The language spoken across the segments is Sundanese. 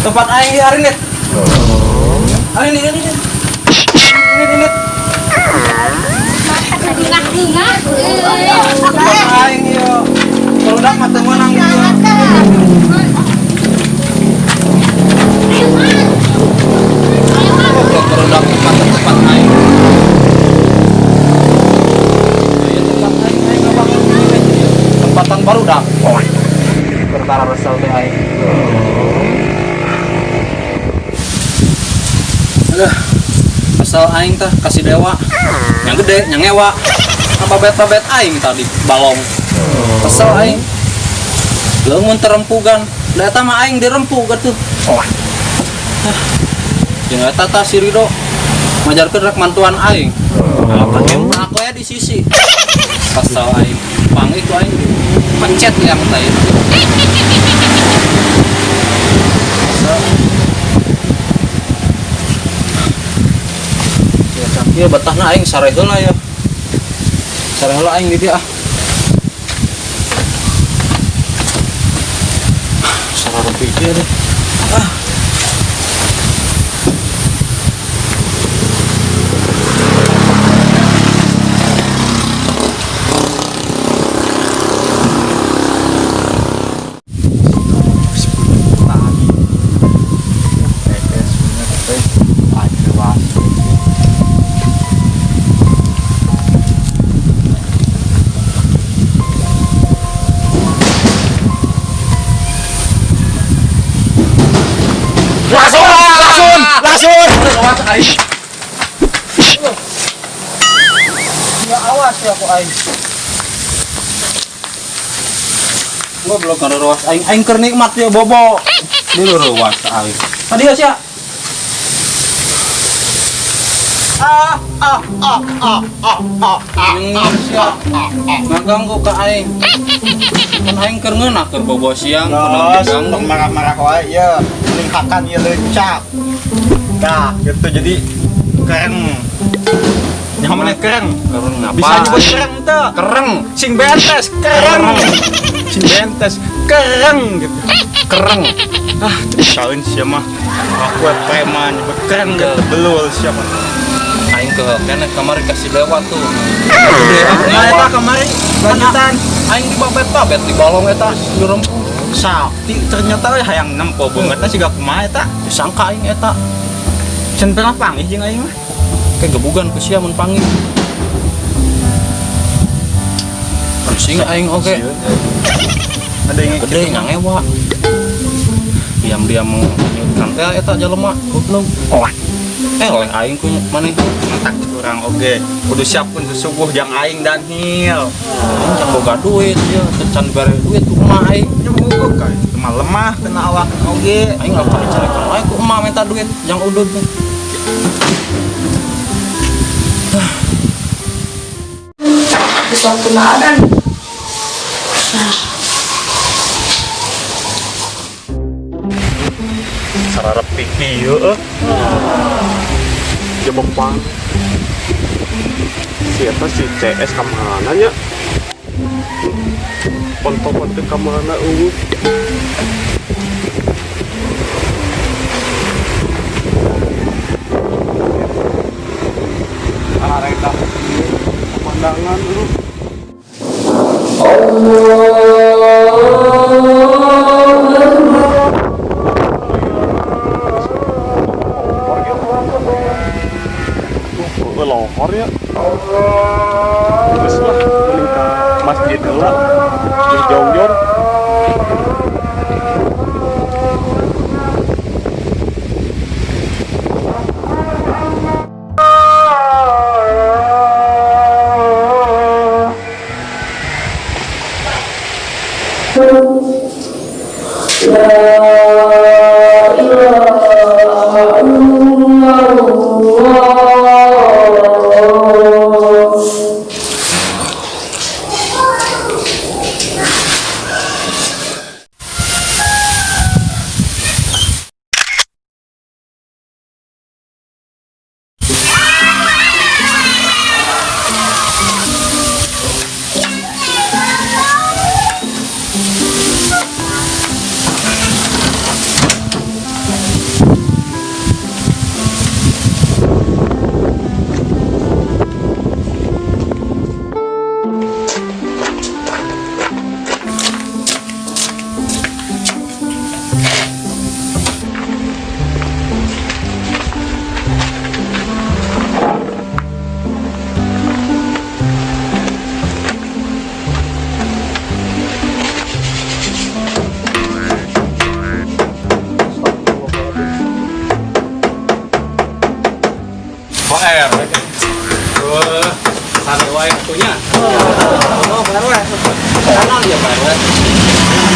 Tempat aing di arinit. Arinit, arinit. Arinit, arinit. Tempat aing ieu. Barudak mah teu meunang ieu. Goblok barudak tempat-tempat aing. Ieu tempat aing, aing ngabangun ieu. Tempatan barudak. Perkara resel teh aing. Aduh, asal aing tah kasih dewa yang gede, yang ngewa. Babet-babet aing tadi balong. Kesel aing. Leungeun terempugan. Da eta mah aing dirempug atuh. Ah, jeung eta tah si Rido majarkeun rek mantuan aing. Apa aku ya di sisi. Kesel aing. Panggih ku aing pencet yang teh. Kesel. Ya, betahna aing sare heula ya. Sare heula aing di dieu ah. Sararempi ieu deh. Ah. Langsung, langsung, langsung. Awas aing. Ya awas ya aku aing. Goblok ngaruas aing, aing keur nikmat ya bobo. Diruruas aing. Tadi ya sia. Ah, ah, ah, ah, ah, ah, ah. Sia. Ngaganggu ka aing. Kan aing keur ngeunah keur bobo siang, keur Los, diganggu. tong marah-marah wae ya. Mending hakan ieu leucak. Nah, gitu jadi kereng. Nyaho maneh kereng? Kereng apa? Bisa nyebut kereng teu? Kereng. Sing bentes kereng. Sing bentes kereng gitu. Kereng. Ah, tahun sia mah. Aku preman nyebut kereng gitu belul sia mah. Aing ke kene kamari kasih lewat tuh. Nah, eta kamari lanjutan. Aing dibabet-babet di balong eta dirempuh. Sakti ternyata we hayang nempo beungeutna siga kumaha eta. Disangka aing eta. Can pernah panggih jeung aing mah. Kayak gebugan ku sia mun panggih. Pusing aing oge. Ada yang Gede ngangewa. Diam-diam menyutkan teh eta jelema goblok. Oleh aing ku maneh. Tak kurang oge. Kudu siapkeun sesuguh jang aing Daniel. Aing can boga duit ieu, teu can bere duit ku emak aing. Nya boga ka mah lemah kena awak oge. Aing lamun dicarekan wae ku emak minta duit jang udud teh. Geus waktuna adan. Sararepik ieu euy. Jebepang. Si eta si CS ka mana nya? Ponto-ponto ka mana eueuh? Areta pemandangan lu. Lohor ya. Geus lah mending ka masjid heula. Di jongjon. Kami wae punya. Oh, Pak RW. Kanan ya, Pak RW.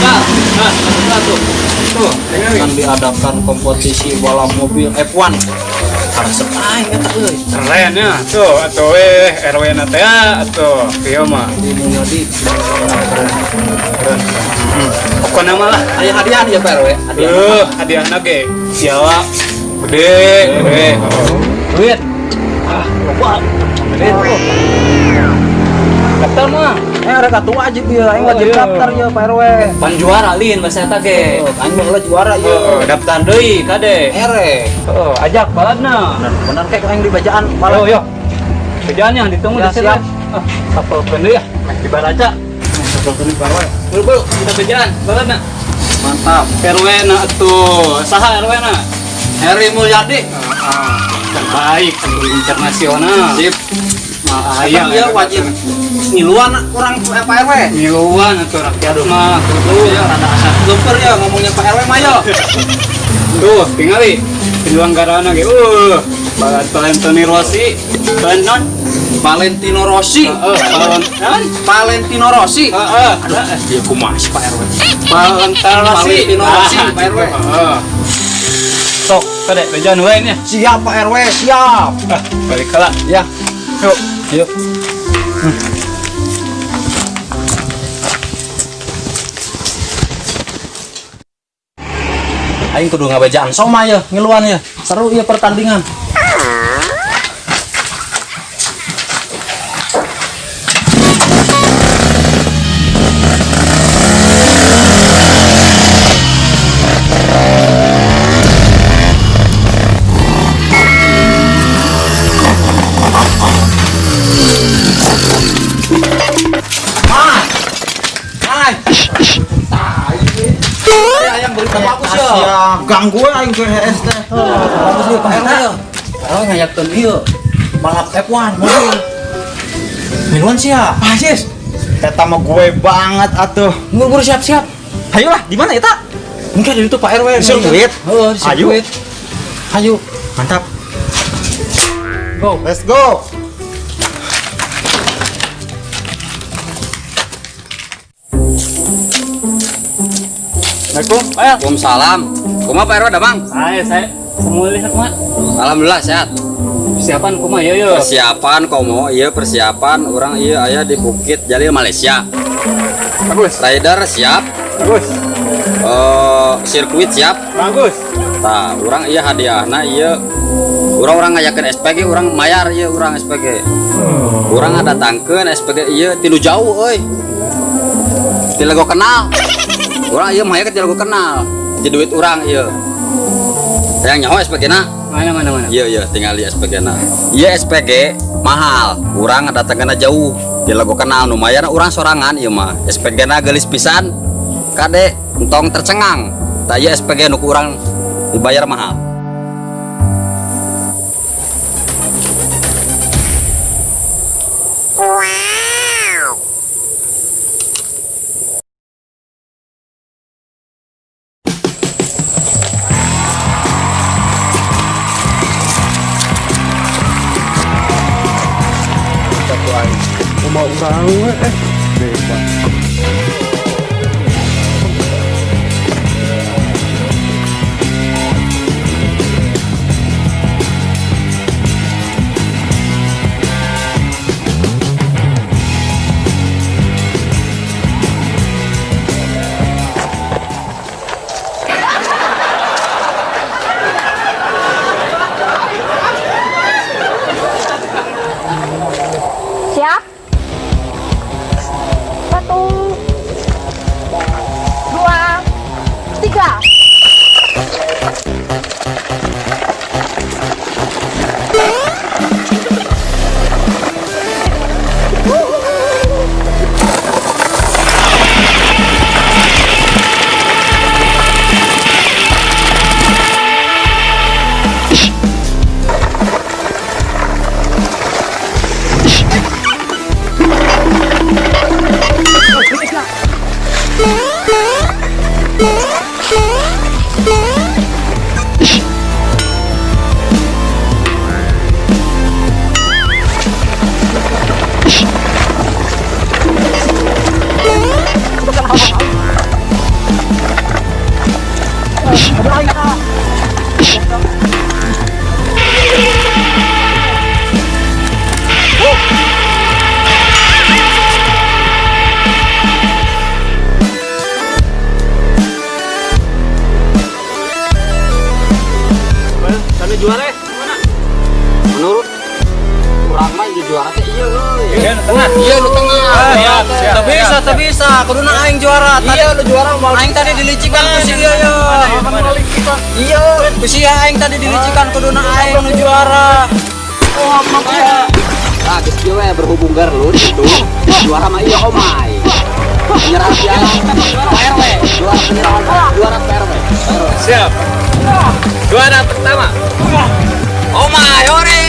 Nah, nah, satu. Tuh, Kan diadakan kompetisi balap mobil F1. Karesep aing eta euy. Keren ya. Tuh, atuh RW na teh atuh. Kieu mah. Di Mulyadi. Keren. Pokoknya mah lah. Aya hadiah ya, Pak RW. Hadiah. Hadiahna ge piala gede, gede. Duit. Ah, loba. Gede tuh. Daftar mah. Eh, rek atuh wajib ya, aing wajib Oh, iya. daftar ya, Pak RW. Pan juara lin bahasa eta ge. Oh, aing mah heula juara ya. Heeh, daftar deui kade. Ere. Heeh, ajak baladna. Bener kayak aing dibajaan Yo balap. yo. Kerjaannya ditunggu Ya, di sini. siap. Ah, sapelkeun deui ya. Meh dibaraca. Sapelkeun Pak RW. Bul bul, kita kerjaan baladna. Mantap. RW na atuh. Saha RW na? Heri Mulyadi. Terbaik internasional. Sip. Mah Aya aya ya wajib ngiluan kurang Pak RW. Ngiluan atuh rakyat mah kudu. Iya, rada asa luper ya ngomongnya Pak RW mah yo. Tuh, tingali penyelenggaraan ge. Valentino Rossi, Banon, Valentino Rossi. heeh, Valen, Valentino Rossi. heeh, Aduh, dia kumaha sih Pak RW? Valentino Rossi. Valentino Rossi, Ah, Pak RW. Heeh. Sok, kade bejan wae nya. Siap Pak RW, siap. Ah, balik heula. Ya, Yuk. yuk. Aing kudu ngabejaan soma ya, ngiluan ya. Seru ya pertandingan. Hai. Ayang berita bagus ya. Siap, ganggu aing ke HS teh. Bagus ya Pak RW ya. Pak RW ngayakeun ieu balap F1 mobil. Ngiluan sih ya. Ah, Sis. Eta mah gue banget atuh. Ngurus siap-siap. Ayolah, di mana eta? Mungkin di itu Pak RW. Di sirkuit? Heeh, di Ayo. sirkuit. Ayo. Mantap. Go. Let's go. Assalamualaikum. Ayo. Waalaikumsalam. Kumaha Pak RW damang? Saya semulih kumaha? Alhamdulillah sehat. Persiapan kumaha ieu yeuh? Persiapan komo ieu persiapan urang ieu aya di Bukit Jalil Malaysia. Bagus. Rider siap, Bagus. Sirkuit siap. Bagus. Tah, urang ieu hadiahna ieu urang-urang ngayakeun SPG urang mayar ieu urang SPG. Urang ngadatangkeun SPG ieu ti nu jauh euy. Ti lego kenal. Urang ieu mayar ti lego kenal. Ti duit urang ieu. Hayang nyaho SPG na? Mana mana mana. Iya iya tinggal di SPG na. Iya SPG mahal. Urang ngadatangkeunna jauh. Ti lego kenal nu mayar urang sorangan ieu mah. SPG na geulis pisan. Kade entong tercengang. Tah ieu SPG nu ku urang dibayar mahal. Kumaha urang we bebas. Siap? teu bisa, kuduna aing juara. Iya, lu juara mau. Aing tadi dilicikan ku si ieu ya. Iya. Ku si aing tadi dilicikan, kuduna aing nu juara. Oh, iya. Ah, geus kieu we, berhubung gelut itu. Juara mah iya Omay. Penyerahan piala Pak RW, juara penyerahan juara Pak RW. Siap. Juara pertama. Omay, ore.